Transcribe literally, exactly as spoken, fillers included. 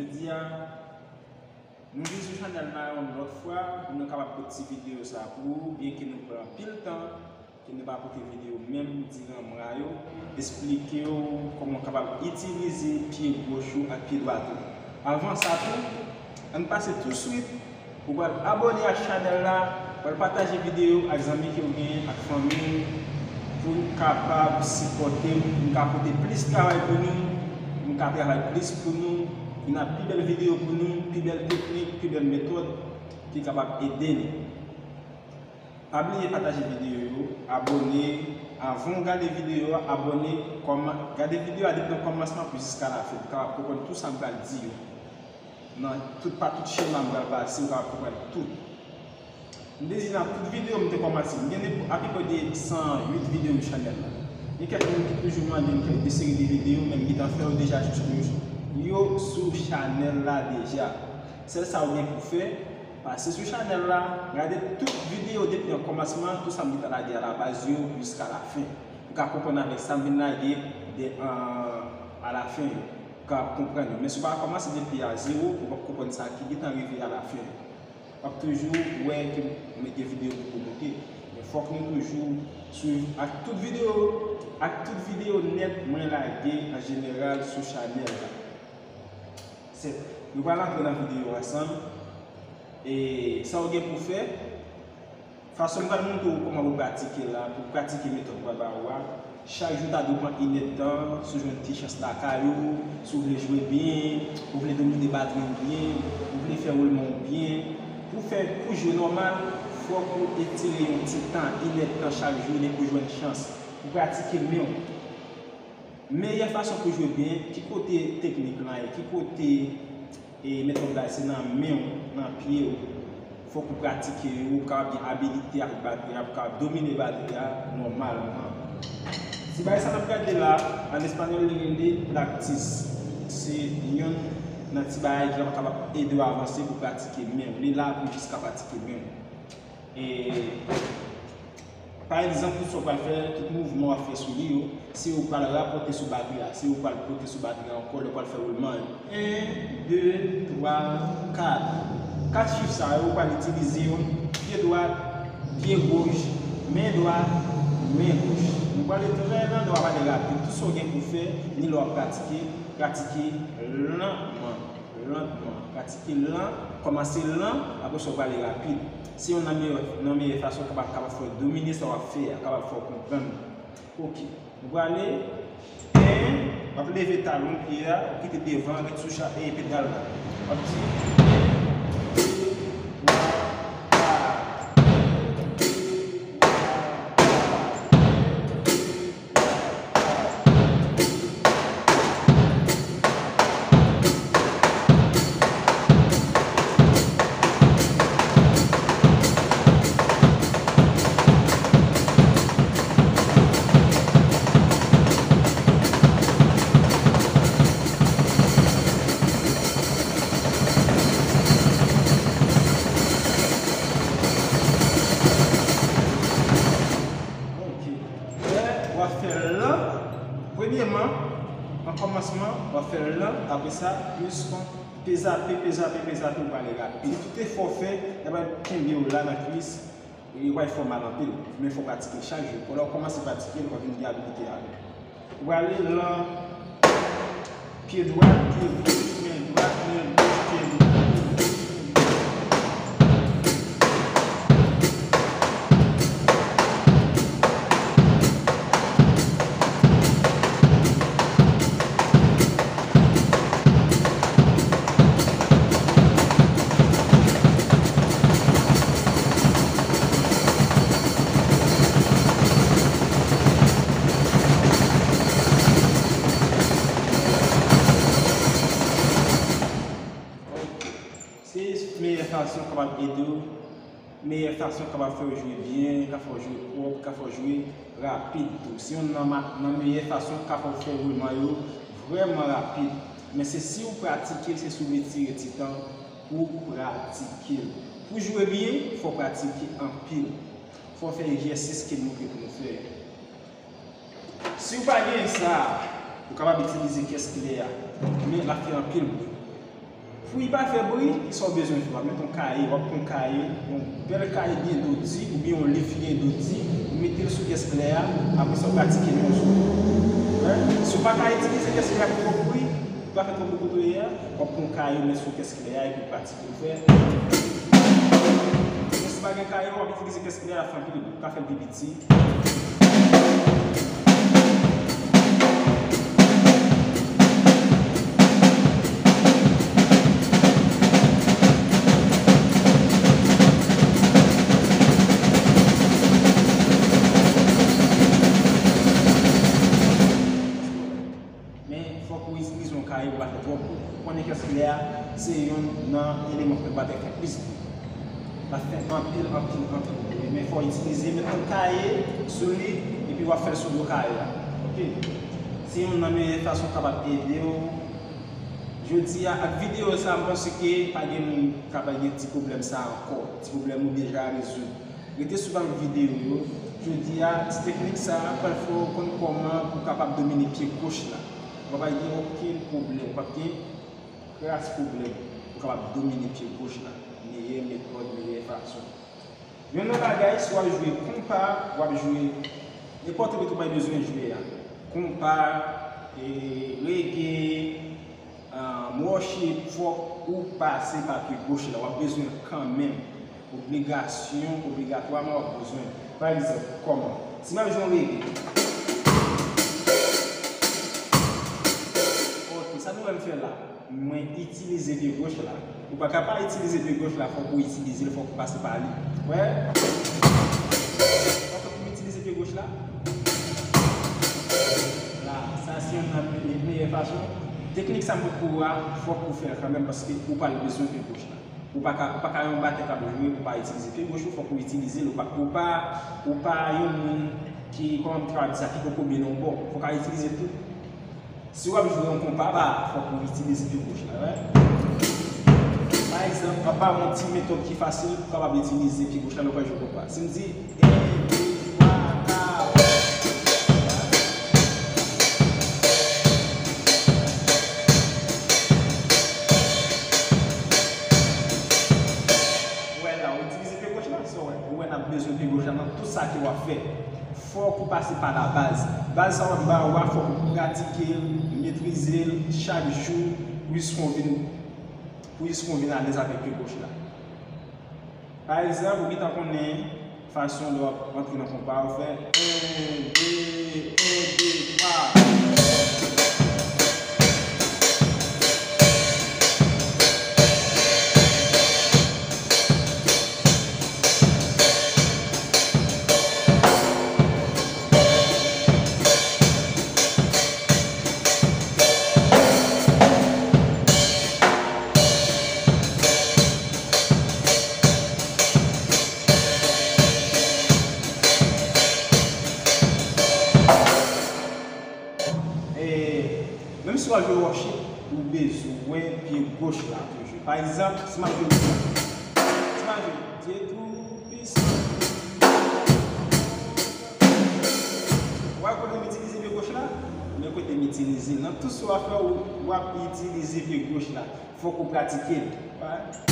Jodi a, nou vin sou chanèl la yon lòt fwa pou nou kapab pote ti videyo sa pou ou, byenke nou pran anpil tan ke nou pa pote videyo menm diran mwa yo, esplike w kòman w kapab itilize pye goch ou ak pye dwat ou. Avan sa tou, ann pase touswit, ou pral abòne ak chanèl la, pral pataje videyo ak zanmi ke w genyen, ak fanmi w, pou n kapab sipòte m, pou m ka pote plis travay pou nou, pou m ka travay plis pou nou, vin ak pi bèl videyo pou nou, pi bèl teknik, pi bèl metòd ki kapab ede nou. Pa bliye pataje videyo yo, abòne, avan w gade videyo a, abòne, kòman, gade videyo a depi nan kòmansman pou jiska lafen, pou w kapab konprann tout sa m pral di yo. Nan tout, pa tout chèn la m pral pase, ou kapab konprann tout. M te di nan tout videyo m te kòmanse, m gen de, apeprè de san uit videyo sou chanèl la. Gen kèk moun ki toujou mande m kèk de seri de videyo, men m gentan fè yo deja sou, yo sou chanèl la deja. Sèl sa ou gen pou fè, pase sou chanèl la, gade tout videyo depi nan kòmansman, tout sa m gentan lage a la baz yo jiska lafen. Ou ka konprann avèk sa m vin lage de, an, alafen yo. Ou ka konprann yo. Men si w pa kòmanse depi a zewo, ou p ap konprann sa ki gentan rive alafen yo. W ap toujou wè ke mwen gen videyo pou pwomote. Men fòk nou toujou swiv ak tout videyo, ak tout videyo nèt mwen lage an jeneral sou chanèl la. Se, nou pral antre nan videyo ansanm. E sa w gen pou fè, fason m pral montre w kòman pou pratike la, pou pratike metòd m pral ba ou a, chak jou ta dwe pran inèdtan, si w jwenn ti chans lakay ou, si w vle jwe byen, ou vle domine batri w byen, ou vle fè woulman w byen. Pou fè, pou jwe nòmal, fòk ou etire yon ti tan, inèdtan chak jou, depi w jwenn chans, pou pratike men w. Meyè fason pou jwe byen, ki kote teknik lan ye, ki kote, e, metòd la ye, se nan men w, nan pye w. Fòk ou pratike yo, ou kapab gen abilite avèk batri a, pou kapab domine batri a nòmalman. Ti bagay sa n ap gade la, an espanyòl, li rele practice. Se yonn nan ti bagay ki kapab ede w avanse pou pratike men w. Li la pou jis ka pratike men w. E, pa egzanp, tout sa w pral fè, tout mouvman w ap fè sou li yo, se ou pral rapòte sou batri a, se ou pral pote sou batri a ankò lè w pral fè woulman yo. En, de, twa, kat. Kat chif sa yo, ou pral itilize yo, pye dwat, pye goch, men dwat, men goch. Nou prale trè lan, nou prale rapid. Tout sa w gen pou fè, ni lè w ap pratike, pratike lantman. Lantman. Pratike lan, kòmanse lan, apre sa w prale rapid. Se youn nan meyè, nan meyè fason w kapab, kapab fè w domine sa w ap fè a, kapab fè w konprann. Oke. Nou prale, en, w ap leve talon pye a, w kite devan, ret sou cha-, e, pedal la. W ap di, en, de, twa, kat. Ok. Lè w ap fè lan, premyèman, an kòmansman, w ap fè lan, apre sa, plis kon pezape, pezape, pezape, ou prale rapid. Tout efò w fè, l ap kenbe w la nan kwis, e li pral fè w mal anpil. Men fò w pratike chak jou. Lè w kòmanse pratike l, w ap vin gen abilite avè l. Ou prale lan, pye dwat, pye goch, men dwat, men goch, pye dwat, pye goch, men goch. Se meyè fason kapab ede w, meyè fason kapab fè w jwe byen, ka fè w jwe pwòp, ka fè w jwe rapid tou. Se youn nan ma-, nan meyè fason ka fè w fè woulman yo vrèman rapid. Men se si w pratike l, se si w retire ti tan pou w pratike l. Pou jwe byen, fò w pratike anpil. Fò w fè egzèsis ke m montre pou nou fè yo. Si w pa gen sa, ou kapab itilize kès klè a, men l ap fè anpil bri. Pou li pa fè bri, kisa w bezwen fè? W ap mete yon kaye, w ap pran yon kaye, yon bèl kaye byen dodi, oubyen yon liv ki gen dodi, ou mete l sou kès klè a, apre sa w pratike yon jou. Hein? Si w pa ka itilize kès klè a pou fè bri, pou pa fè twòp bri kote w ye a, w ap pran yon kaye, ou met sou kès klè a, epi w pratike w fè. Men si pa gen kaye, w ap itilize kès klè a, fè anpil bri, ou ka fè l pi piti. Men fòk ou itilize yon kaye pou pa fè twòp bri. Ou konnen kès klè a se youn nan eleman k pèmèt batè fè plis bri. L ap fè anpil, anpil, anpil bri. Men fò w itilize, met yon kaye sou li, epi w ap fè l sou do kaye a. Oke? Se youn nan meyè fason k kapab ede w. Jodi a, ak videyo sa a, m panse ke pa gen moun k ap gen ti pwoblèm sa a ankò. Ti pwoblèm ou deja rezoud. Rete swiv ak videyo yo. Jodi a, ti teknik sa a pral fè w konn kòman pou w kapab domine pye goch la. Ou p ap gen okenn pwoblèm, ou p ap gen kras pwoblèm pou w kapab domine pye goch la. Meyè metòd, meyè fason. Youn nan bagay, si w ap jwe konpa, w ap jwe nenpòt ritm ou bay bezwen jwe a. Konpa, e, reggae, ah, worship, fòk ou pase pa pye goch la. W ap bezwen l kanmenm. Obligasyon, obligatwaman w ap bezwen. Pa egzanp, kòman? Si m ap jwe yon reggae. Ok, sa nou wè m fè la? Mwen itilize pye goch la. Ou pa ka pa itilize pye goch la, fòk ou itilize l, fòk ou pase pa li. Wè? Fòk ou itilize pye goch la. La, sa se youn nan meyè fason. Teknik sa m pot pou ou a, fòk ou fè l kanmenm, paske ou pral bezwen pye goch la. Ou pa ka, ou pa ka yon batè k ap jwe, ou pa itilize pye goch ou, fòk ou itilize l. Ou pa, ou pa, ou pa yon moun ki, kòman m te ka di sa, ki poko byen nan yon bò. Fòk a itilize tou. Si w ap jwe yon konpa, ba, fòk ou itilize pye goch la, right? Pa egzanp, m ap ba w yon ti metòd ki fasil pou w kapab itilize pye goch la lè w pral jwe konpa. Si m di, en, de, twa, kat. Ou wè la, ou itilize pye goch la, so, ou wè n ap bezwen pye goch la nan tout sa ke w ap fè. Fòk ou pase pa la baz. Baz sa w ap ba ou a, fòk ou pratike l, metrize l chak jou, pou jiska w vin, pou jiska w vin alèz avèk pye goch la. Pa egzanp, ou gentan konnen fason lè w ap antre nan konpa, ou fè en, de, en, de, twa. E, menm si w al jwe worship, ou bezwen pye goch la toujou. Pa egzanp, si m ap jwe, si m ap jwe, Dye tou pisan. Ou wè kote m itilize pye goch la? Men kote m itilize l. Nan tout sa w ap fè, ou, w ap itilize pye goch la. Fòk ou pratike l. Right?